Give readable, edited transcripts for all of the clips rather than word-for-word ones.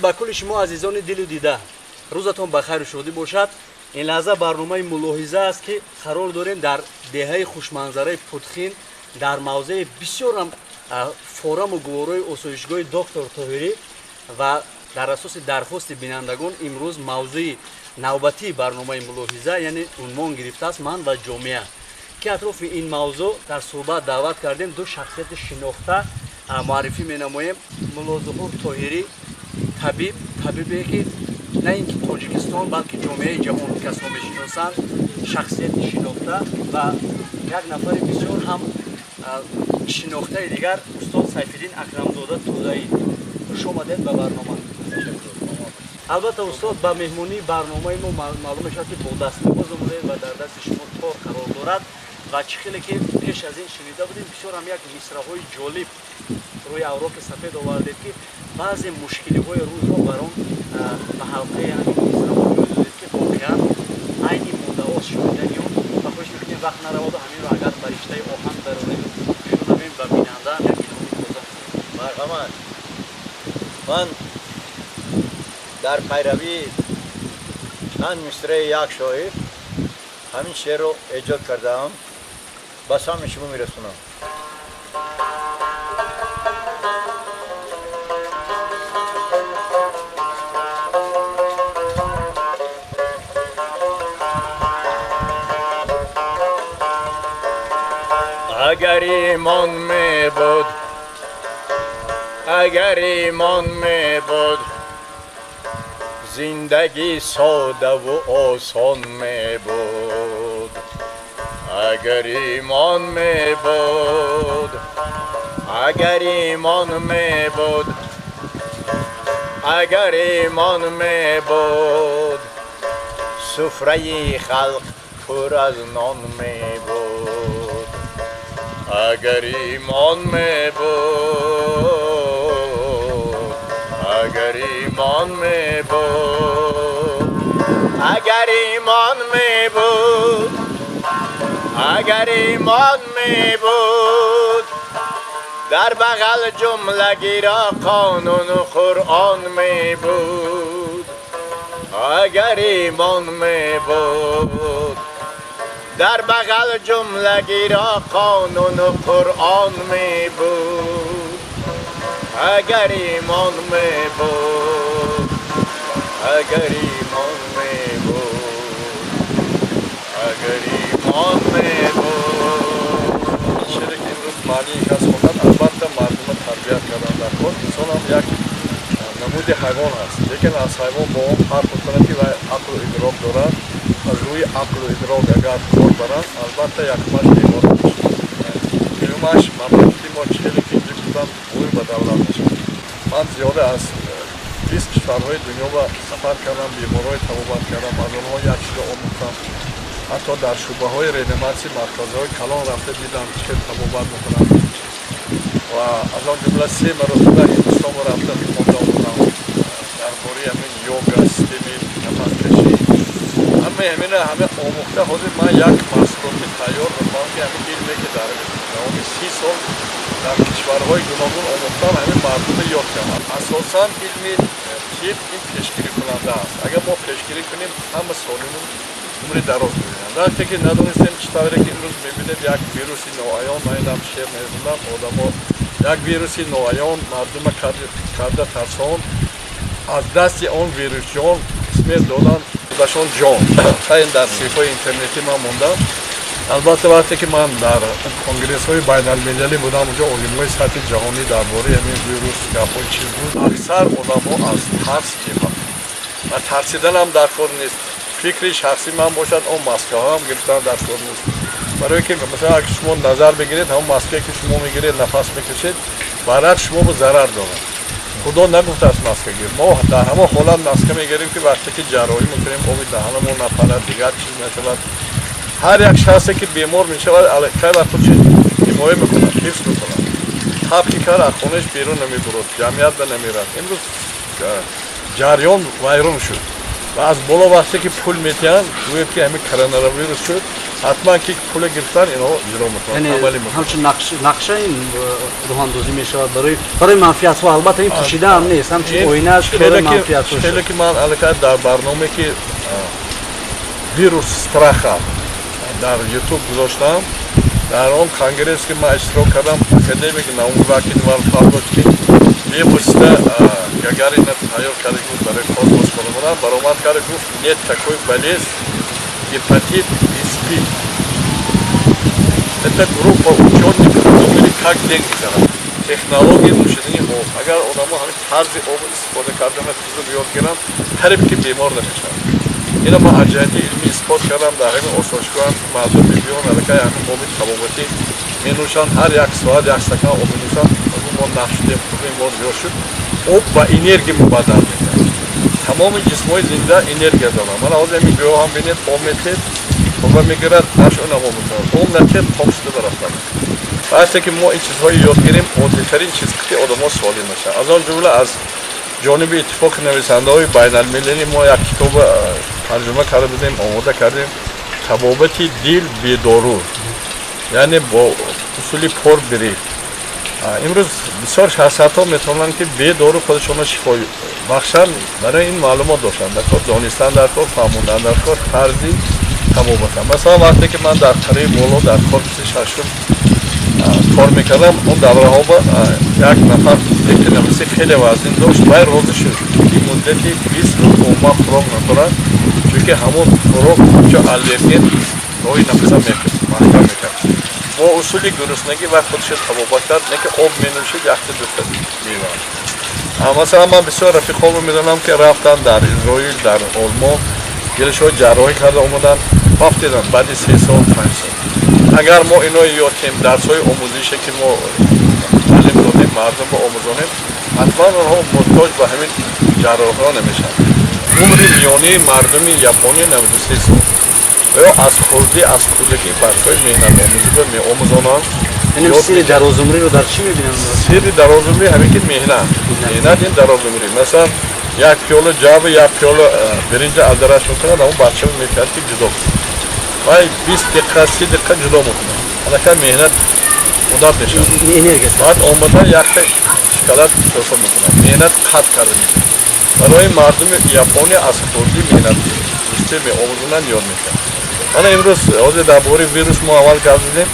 Ба кулли шумо азизони дилу дида, рӯзатон ба хайру шодӣ бошад. Ин лаҳза барномаи «Мулоҳиза» аст, ки қарор дорем дар деҳаи хушманзараи Путхин, дар мавзеи бисёрам фораму гуворои осоишгоҳи доктор Тоҳирӣ. Ва дар асоси дархости бинандагон имрӯз мавзӯи навбатии барномаи «Мулоҳиза», яъне унвон гирифтааст «Ман ва ҷомеа», ки атрофи ин мавзӯъ дар суҳбат даъват кардем ду шахсияти шинохта. Муаррифӣ менамоем: Муллозуҳур Тоҳирӣ, табиб, табибе ки на ин ки Тоҷикистон, балки ҷомеаи ҷаҳон касро мешиносанд, шахсияти шинохта, ва як нафари бисёр ҳам шинохтаи дигар, устод Сайфиддин Акрамзода Тӯдаӣ. Хуш омадед ба барнома. Албатта, устод, ба меҳмонии барномаи мо маълум мешавад, ки бо дастнавоз омадед ва дар дасти шумо тор қарор дорад. Ва чӣ хеле ки пеш аз ин шунида будем, бисёр ҳам як мисраҳои ҷолиб рӯи авроқи сафед овардед, ки баъзе мушкилиҳои рӯзро бар он ба ҳалқаи ҳамин мисраҳо ҷой додед, ки воқеан айни муддаост шунидани он. Ва хоҳиш мекунем, вақт нараваду ҳаминро агар ба риштаи оҳанг дароред, шунавем, ба бинандаам як илҳоми тоза. Марҳамат. Ман дар пайравии чанд мисраи як шоир ҳамин шеърро эҷод кардаам, ба самъи шумо мерасонам. Агар имон мебуд, агар имон мебуд, зиндагӣ содаву осон мебуд. Агар имон мебуд, агар имон мебуд, агар имон мебуд, суфраи халқ пур аз нон мебуд. Агар имон мебуд, агар имон мебуд, агар имон мебуд, агар имон мебуд, дар бағал ҷумлагиро қонуну Қуръон мебуд. Агар имон мебуд, дар бағал ҷумлагиро қонуну Қуръон мебуд. Агар имон мебуд, агар имон мебуд, агар имон мебуд. Шере ки имрӯз маънии кас хондан, албатта, мардума тарбият кардан дар кор. Инсон ҳам як намуди ҳайвон аст, лекин аз ҳайвон бо он фарқ мекунад, ки вай ақлу идрок дорад. Аз рӯи ақлу идрок агар кор баранд, албатта, якумаш бемор мешавад, дуюмаш мамлакати мо, чӣ хеле ки инҷо гуфтам, бой ба давлат мешавад. Ман зиёда аз 20 кишварҳои дунё ба сафар кардам, беморҳои табобат кардам, аз онҳо як чизо омӯхтам. Ҳатто дар шӯъбаҳои реаниматсия, марказҳои калон рафта дидам, чӣ хел табобат мекунанд. Ва аз он ҷумла се маротиба Ҳиндустонро рафта хонда омадам дар бораи ҳамин йога, системаи нафаскашӣ, ҳамаи ҳамина ҳама омӯхта. Ҳозир ман як маҳсулоти тайёр мехоҳам, ки ҳамин илме, ки дар давоми 30 сол дар кишварҳои гуногун омӯхтам, ҳамин мардуме ёд кардам. Асосан илми тиб ин пешгирикунанда аст. Агар мо пешгирӣ кунем, ҳама солиму умри дароз мебинанд. Вақте ки надонистем, чӣ тавре ки имрӯз мебинед, як вируси ноаён, ман инам шер мезунам, одамо як вируси ноаён мардума карда тарсон, аз дасти он вирусҷон қисме додан худашон ҷон. Ин дар саҳифаи интернетӣ ман мондам. Албатта, вақте ки ман дар конгрессҳои байналмилалӣ будам, онҷо олимҳои сатҳи ҷаҳонӣ дар бораи ҳамин вирус гапҳои чиз буд. Аксар одамо аз тарс мефаҳманд ва тарсиданам дар кор нест. Фикри шахсӣ ман бошад, он маскаҳоам гирифтан дар кор нест, барое ки, масалан, агар шумо назар бигиред, ҳамон маскае, ки шумо мегиред, нафас мекашед, баръакс шумо зарар дорад. Худо нагуфтааст маска гир. Мо дар ҳамон ҳолат маска мегирем, ки вақте ки ҷарроҳӣ мекунем, оби даҳанамо напарад, дигар чиз нашавад. Ҳар як шахсе, ки бемор мешавад, аллакай ба худш ҳимоя мекунад, ҳифз мекунад. Таб ки кард, аз хонааш берун намебурад, ҷамъият ба намерад. Имрӯз ҷараён вайрон шуд. Ва аз боло вақте ки пул метиҳанд, гӯяд ки ҳамин коронавирус шуд, ҳатман ки пула гирифтан инҳо иҷро мекунанд, амалӣ мекунанд. Ҳамчун нақша ин роҳандозӣ мешавад барои манфиатҳо. Албатта ин пӯшида ҳам нест, ҳамчун оина аст барои манфиатҳо. Хеле ки ман аллакай дар барномае ки «Вирус страха» дар Ютуб гузоштам, дар он конгресс ки ман иштирок кардам, академик Наум Ивар Павлович, ки бевосита Гагарина тайёр карда буд барои космос баромадан, баромад карда гуфт: «Нет такой болезнь гепатит и СПИД. Это группа ученых придумали, как деньги заработать. Технология нӯшидани об. Агар одамо ҳамин тарзи об истифода кардана тузук ёд гиранд, қариб ки бемор намешаванд. Ина ман аз ҷиҳати илмӣ исбот кардам. Дар ҳамин осоишгоҳам мардум мебиён, аллакай ҳамин оби табобатӣ менӯшанд, ҳар як соат як стакан об менӯшанд. Мо нақ шудем, хубем, мо зиёд шуд. Об ба энергия мубаддал мекунад. Тамоми ҷисмҳои зинда энергия доранд. Мана ҳозир ҳамин гӯё ҳам бинед, об метед, тоба мегирад, нашу намо мекунад. Об натед, тоб шуда барафтад. Вақте ки мо ин чизҳои ёд гирем, оддитарин чиз ки одамо солим мешаванд. Аз он ҷумла аз ҷониби Иттифоқи нависандаҳои байналмилалӣ мо як китоб тарҷума карда будем, омода кардем, «Табобати дил бедору», яъне бо усули пор-бриф. Имрӯз бисёр шахсиятҳо метавонанд ки бедору худашонро шифо бахшанд. Барои ин маълумот доштанд дар кор, донистан дар кор, фаҳмондан дар кор тарзи табобата. Масалан, вақте ки ман дар қарии боло дар корпуси шашум кор мекардам, он давраҳо як нафар дикти хеле вазнин дошт. Вай розӣ шуд ки муддати 20 рӯз умуман хӯрок нахӯрад, чунки ҳамон хӯрок чун аллерген роҳи нафаса маҳкам мекард. Бо усули гуруснагӣ вай худашо табобат кард, не ки об менӯшид, якта дута мева. Масалан, ман бисёр рафиқҳоро медонам, ки рафтанд дар Изроил, дар Олмон, дилашо ҷарроҳӣ карда омаданд, рафтеданд баъди 3 сол, 5 сол. Агар мо ино ёдтем, дарсҳои омӯзише ки мо таълим додем, мардумро омӯзонем, ҳатман онҳо муҳтоҷ ба ҳамин ҷарроҳиҳо намешаванд. Умри миёнии мардуми Япония 93 сол. Ё аз хурдӣ, аз кӯдакӣ бачаҳои меҳнатомӯзиро меомӯзонанд. Сирри дарозумриро дар чӣ мебинанд? Сирри дарозумрӣ ҳамин ки меҳнат, меҳнат ин дарозумрӣ. Масалан, як пиёла ҷави, як пиёла биринҷа аз дараш мекунад, ҳамон бача мекард ки ҷудо кунад. Вай 20 дақиқа, 30 дақиқа ҷудо мекунад, аллакай меҳнат одат мешавад. Баъд омада якта шоколад коса мекунад, меҳнат қатъ карда мешавад. Барои мардуми Япония аз хурдӣ меҳнат дӯстӣ меомӯзонанд, ёд мекунад. Мана имрӯз ҳозир дар бораи вирус мо аввал гап задем.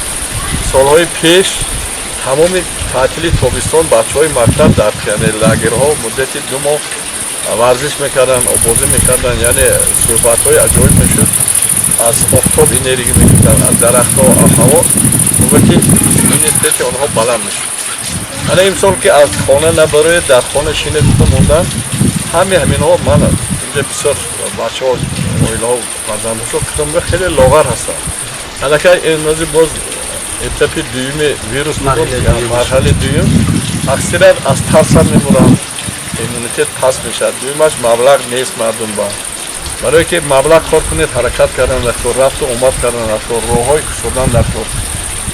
Солҳои пеш тамоми таътили тобистон бачаҳои мактаб дар пионерлагерҳо муддати 2 моҳ варзиш мекарданд, оббозӣ мекарданд, яъне суҳбатҳои аҷоиб мешуд. Аз офтоб энергия мегирифтанд, аз дарахтҳо, аз ҳаво, қуввати иммунитети онҳо баланд мешуд. Ана имсол ки аз хона набароед, дар хона шинед гуфта мондан, ҳами ҳаминҳо. Ман инҷа бисёр бачаҳо, оилаҳо, фарзандҳошо кутомга хеле лоғар ҳастанд. Аллакай имрӯзи боз этапи дуюми вирус, марҳалаи дуюм, аксарият аз тарсам мемуранд, иммунитет паст мешавад. Дуюмаш, маблағ нест мардум ба. Барое ки маблағ кор кунед, ҳаракат кардан дар кор, рафту омад кардан дар кор, роҳҳои кушодан дар кор.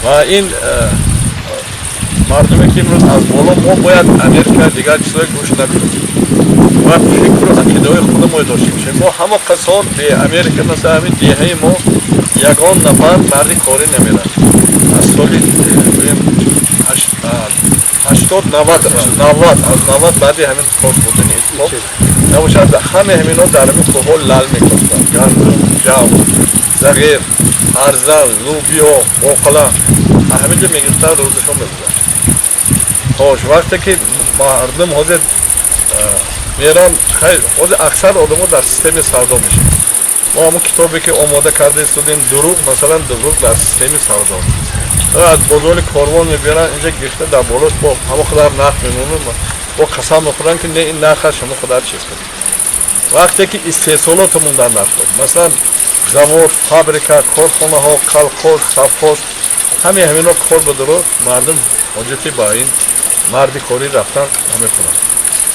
Ва ин мардуме ки имрӯз аз боло, мо бояд Америка, дигар чизҳои гӯш накунем, бояд фикру ақидаҳои худамон дошта бошем. Мо ҳама қасон бе Америка, масалан, ҳамин деҳаи мо ягон нафар марди корӣ намерад. Аз соли 80, 90, аз 90 баъди ҳамин кор будани иттифоқ набошад, ҳаме ҳаминҳо дар ҳамин кӯҳҳо лал мекоштанд: гандум, ҷав, зағир, арзан, лӯбиё, боқила ҳаминҷо мегирифтанд, рӯзашон мегузашт. Хош, вақте ки мардум ҳозир меран, ҳозир аксар одамо дар системаи савдо мешаванд. Мо ҳамон китобе ки омода карда истодем, дурӯғ, масалан, дурӯғ дар системаи савдо. Аз бозори Корвон мебиёранд инҷа, гирифта дар болош бо ҳамон қадар нарх мемонанд, бо қасам мехӯранд ки не, ин нархаш ҳамон қадар чиз кунед. Вақте ки истеҳсолото мондан дар кор, масалан, завод, фабрика, корхонаҳо, колхоз, совхоз, ҳамаи ҳаминҳо кор бадоро, мардум ҳоҷати ба ин марди корӣ рафтан намекунанд.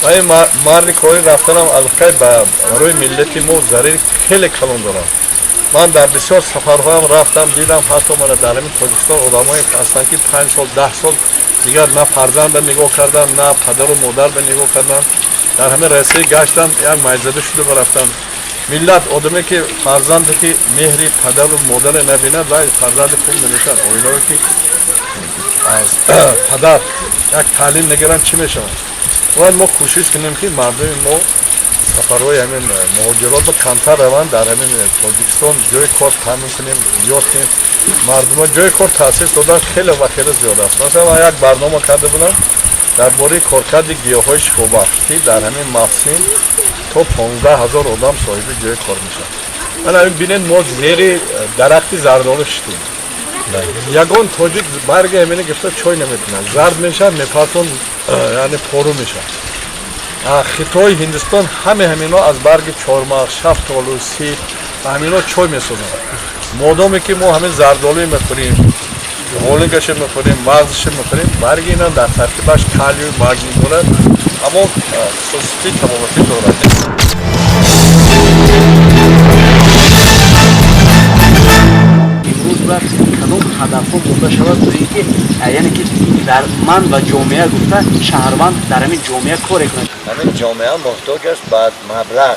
Ва ин марди корӣ рафтанам аллакай барои миллати мо зарари хеле калон дорад. Ман дар бисёр сафарҳоам рафтам, дидам, ҳатто мана дар ҳамин Тоҷикистон одамое ҳастанд, ки 5 сол, 10 сол дигар на фарзанда нигоҳ кардан, на падару модар ба нигоҳ кардан. Дар ҳамин Россия гаштам, як майзада шуда рафтам. Миллат одаме ки фарзанде ки меҳри падару модаре набинад, вай фарзанди хуб намешавад. Оилае ки аз падар як таълим нагиранд, чӣ мешаванд? Бояд мо кӯшиш кунем, ки мардуми мо сафарҳои ҳамин муҳоҷирот ба камтар раванд, дар ҳамин Тоҷикистон ҷои кор таъмин кунем, зиёд кунем. Мардума ҷои кор таъсис додан хеле ва хеле зиёд аст. Масалан, ман як барнома карда будам дар бораи коркарди гиёҳҳои шифобахш, ки дар ҳамин мавсим то 15 000 одам соҳиби ҷои кор мешавад. Мана ҳамин бинед, мо зери дарахти зардолу шитем. Ягон тоҷик барги ҳамина гирифта чой намекунад, зард мешавад, мепартон, яъне пору мешавад. Хитой, Ҳиндистон ҳаме ҳамино аз барги чормағз, шафтолу, сиб ва ҳамино чой месозанд. Модоме ки мо ҳамин зардолуи мехӯрем, ғолингаша мехӯрем, мағзаша мехӯрем, барги инам дар таркибаш калию, магний дорад, аммо хусусияти табобатӣ дорад. Имрӯз бояд кадом ҳадафҳо монда шавад, то ин ки, яъне ки дар ман ва ҷомеа гуфта, шаҳрванд дар ҳамин ҷомеа коре кунад? Ҳамин ҷомеа муҳтоҷ аст ба маблағ.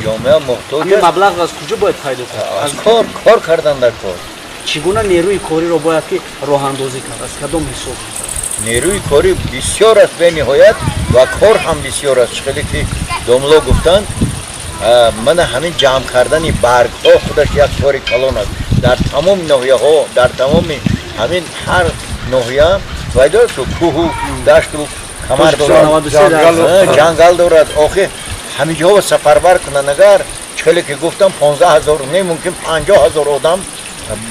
Ҷомеа муҳтоҷ Ҳамин аст. Маблағ аз куҷо бояд пайдо кард? Аз кор, кор кардан дар кор. Чӣ гуна нерӯи кориро бояд ки роҳандозӣ кард, аз кадом ҳисоб? Нерӯи корӣ бисёр аст бениҳоят ва кор ҳам бисёр аст. Чӣ хеле ки домло гуфтанд, мана ҳамин ҷамъ кардани баргҳо худаш як кори калон аст дар тамоми ноҳияҳо, дар тамоми ҳамин ҳар ноҳия вай дорад, ку кӯҳу дашту камар дорад, ҷангал дорад. Охир ҳамин ҷоҳо сафарбар кунанд, агар чӣ хеле ки гуфтам, 15 000 не, мумкин 50 000 одам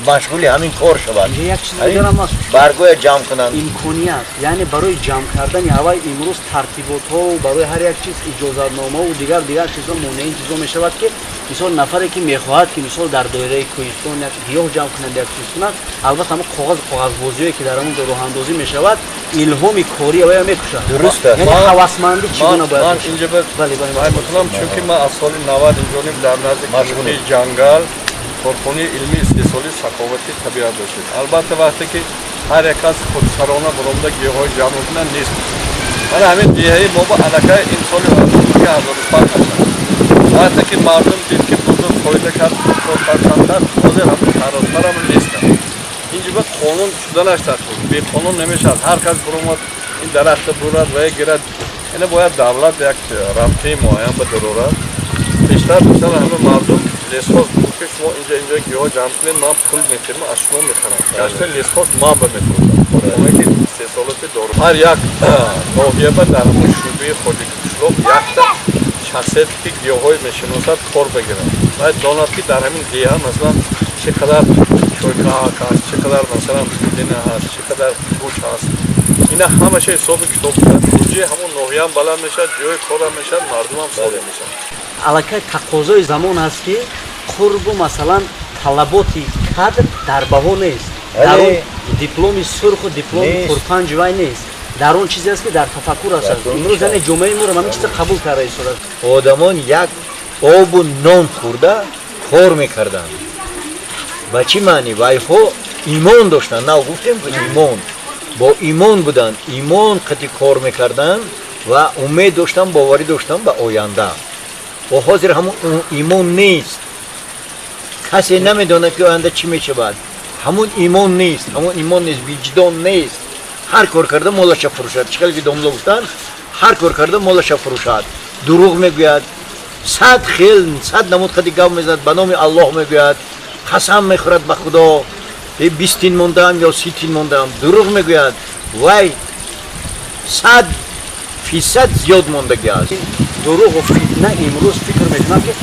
машғули ҳамин кор шавад. Инҷа як чиз дигарам аст. Баргоя ҷамъ кунанд. Имконият, яъне барои ҷамъ кардани ҳавай имрӯз тартиботҳо, барои ҳар як чиз иҷозатномаву дигар дигар чизҳо монеи чизҳо мешавад, ки мисол нафаре ки мехоҳад, ки мисол дар доираи кӯҳистон як гиёҳ ҷамъ кунад, як чиз кунад, албатта ҳамон коғаз, коғазбозиҳое ки дар ҳамон ҷо роҳандозӣ мешавад, илҳоми корӣ авая мекушад. Дуруст аст. Яъне ҳавасмандӣ чӣ гуна бояд? Ман инҷа баён мекунам, чунки ман аз соли 90 инҷониб дар назди кумитаи ҷангал корхонаи илмии истеҳсолии саховати табиат доштем. Албатта, вақте ки ҳар як кас худсарона баромада гиёҳҳои ҷамъ мекунад, нест. Мана ҳамин деҳаи мо ба аллакай ин соли 2005 аст. Вақте ки мардум дид, ки бузург фоида кард, кор кард, камтар, ҳозир ҳамин тарозтарам нестанд. Инҷа ба қонун шуданаш дар кор, беқонун намешавад. Ҳар кас баромад ин дарахта бурад ва гирад. Ина бояд давлат як рамтаи муайян ба дарорад. Бештар, масалан, ҳама мардум лесхоз, ки шумо инҷа инҷа гиёҳ ҷамъ кунед, ман пул метирам, аз шумо мехарам. Гашта лесхоз ман ба мефурӯшам, корхонае ки истеҳсолоти дору. Ҳар як ноҳия ба дар ҳамон шӯъбаи хоҷагии қишлоқ якта шахсияте ки гиёҳҳои мешиносад кор бигирад. Бояд донад, ки дар ҳамин деҳа, масалан, чӣ қадар чойкаак ҳаст, чӣ қадар, масалан, дина ҳаст, чӣ қадар гӯш ҳаст. Ина ҳамаша ҳисоби китоб кунад, буҷаи ҳамон ноҳияам баланд мешавад, ҷои корам мешавад, мардумам солим мешавад. Аллакай тақозои замон аст, ки қурбу, масалан, талаботи кадр дар баҳо нест, дар он дипломи сурху дипломи пурпанҷ вай нест, дар он чизе аст, ки дар тафаккур аст. Имрӯз, яъне, ҷомеаи моро ҳамин чиза қабул карда истодааст. Одамон як обу нон хӯрда кор мекарданд. Ба чӣ маънӣ? Вайҳо имон доштанд. Нав гуфтем, имон, бо имон буданд, имон қати кор мекарданд ва умед доштанд, боварӣ доштанд ба оянда. Ва ҳозир ҳамон имон нест. Касе намедонад, ки оянда чӣ мешавад. Ҳамон имон нест, ҳамон имон нест, виҷдон нест. Ҳар кор карда молаша фурӯшад. Чӣ хеле ки домло гуфтанд, ҳар кор карда молаша фурӯшад, дурӯғ мегӯяд, сад хел, сад намуд қади гап мезанад, ба номи Аллоҳ мегӯяд, қасам мехӯрад ба Худо, 20 тин мондаам ё 30 тин мондаам, дурӯғ мегӯяд. Вай 100% зиёд мондагӣ аст. Дурӯғу фитна имрӯз, фикр мекунам, ки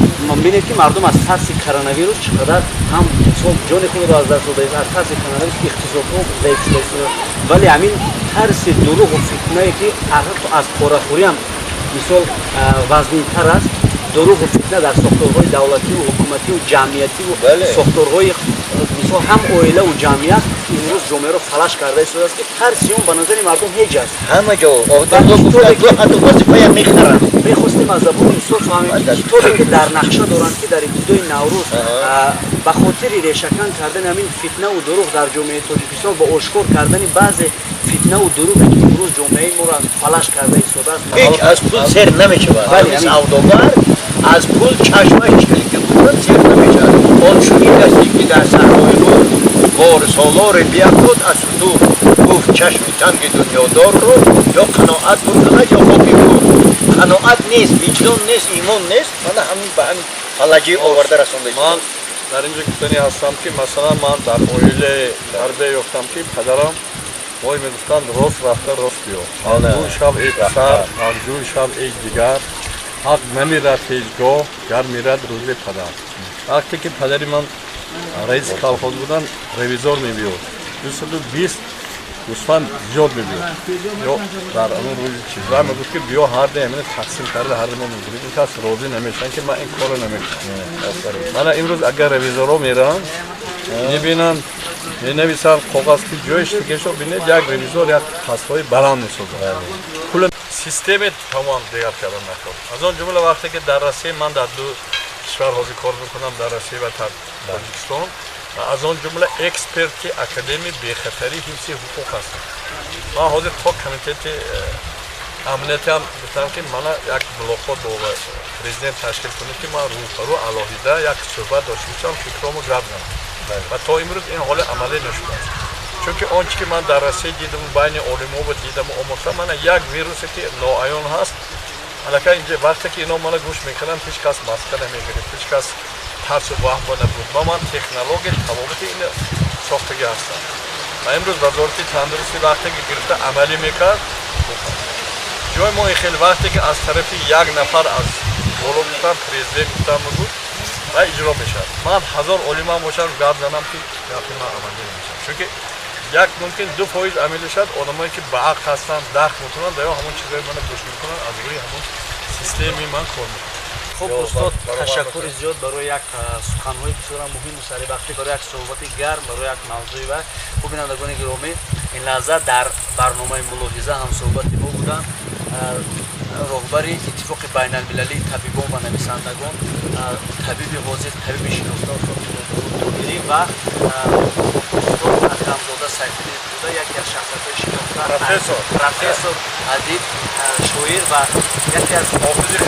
бинед, ки мардум аз тарси коронавирус чӣ қадар ҳам мисол ҷони худро аз даст додааст, аз тарси коронавирус иқтисодҳо заиф шудааст, вале ҳамин тарси дурӯғу фитнае, ки аз порахӯрӣ ҳам мисол вазнинтар аст, дурӯғу фитна дар сохторҳои давлативу ҳукумативу ҷамъиятиву сохторҳои, мисол, ҳам оилаву ҷамъият имрӯз ҷомеаро фалаҷ карда истодааст, ки тарси он ба назари мардум ҳеҷ аст. Ҳама ҷо вазифая мехаранд. Мехостем аз забони устод фаҳмем, ки китобе, ки дар нақша доранд, ки дар ибтидои Наврӯз Ба хотири решакан кардани ҳамин фитнаву дурӯғ дар ҷомеаи Тоҷикистон ва ошкор кардани баъзе фитнаву дурӯғе, ки имрӯз ҷомеаи моро фалаҷ карда истодааст. Ҳеҷ аз пул сер намешавад. Савдогар аз пул чашмаш чилки бошад, сер намешавад. Он чунин асти, ки дар саҳрои руд бор солоре биафтод аз шутур. Гуфт: «Чашми танги дунёдорро ё қаноат буркунад, ё хоки гур». Қаноат нест, виҷдон нест, имон нест. Мана ҳамин ба ҳамин фалаҷӣ оварда расонда. Ман дар ин ҷо гуфтанӣ ҳастам, ки масалан ман дар оилаи тарбия ёфтам, ки падарам мо мегуфтанд: «Рост рафта, рост биё, ҳамҷӯй шав, эй писар, ҳамҷӯй шав, эй дигар. Ҳақ намирад ҳеҷ гоҳ, гар мирад рӯзи падар». Вақте ки падари ман раиси колхоз буданд, ревизор мебиёд, 220 гӯсфанд зиёд мебиёд ё дар он рӯзи чизва мегуфт, ки биё, ҳарде ҳамина тақсим карда, ҳарде мо мегирем. Ин кас розӣ намешаванд, ки ман ин корро намекунам. Мана имрӯз агар ревизорҳо мераванд, мебинанд, менависанд коғаз, ки ҷоиш дигашо бинед, як ревизор як қасрҳои баланд месозад, пули системе тамом дигар кардан накор. Аз он ҷумла вақте ки дар Россия, ман дар ду кишвар ҳозир кор мекунам, дар Россия ва Тоҷикистон, аз он ҷумла эксперти Академияи бехатарии ҳифзи ҳуқуқ ҳастам. Ман ҳозир то комитети амниятиам гуфтам, ки мана як мулоқот бо президент ташкил кунед, ки ман рӯбарӯ алоҳида як суҳбат дошта бошам, фикрому гап занам. Ва то имрӯз ин ҳоли амалӣ нашудааст, чунки он чи ки ман дар Россия дидаму байни олимову дидаму омӯхтам, мана як вирусе, ки ноаён ҳаст аллакай инҷа. Вақте ки ино мана гӯш мекунанд, ҳеҷ кас маска намегирифт, ҳеҷ кас тарсу ваҳм набуд. Ва ман технологияи табобати ин сохтагӣ ҳастам. Ва имрӯз Вазорати тандурустӣ вақте ки гирифта амалӣ мекард, ҷои мо хеле вақте ки аз тарафи як нафар аз боло гуфтам, президент гуфтам буд ва иҷро мешавад. Ман ҳазор олимам бошам, гап занам, ки гапи ман амалӣ намешавад, чунки як мумкин 2% амалӣ шавад. Одамое ки ба ақл ҳастанд, дарк мекунанд ва ё ҳамон чизҳои мана гӯш мекунанд, аз рӯи ҳамон системи ман кор мекунанд. Хуб, устод, ташаккури зиёд барои як суханҳои бисёра муҳиму саривақтӣ, барои як суҳбати гарм, барои як мавзӯи. Ва хуб, бинандагони гиромӣ, ин лаҳза дар барномаи «Мулоҳиза» ҳамсуҳбати мо буданд роҳбари Иттифоқи байналмилалии табибон ва нависандагон, табиби ҳозир, табиби шинохта устод Тоҳирӣ ва устод Акрамзода Сайфиддин буда, яке аз шахсиятҳои шинохта, профессор, адиб, шоир ва яке аз ҳофизи.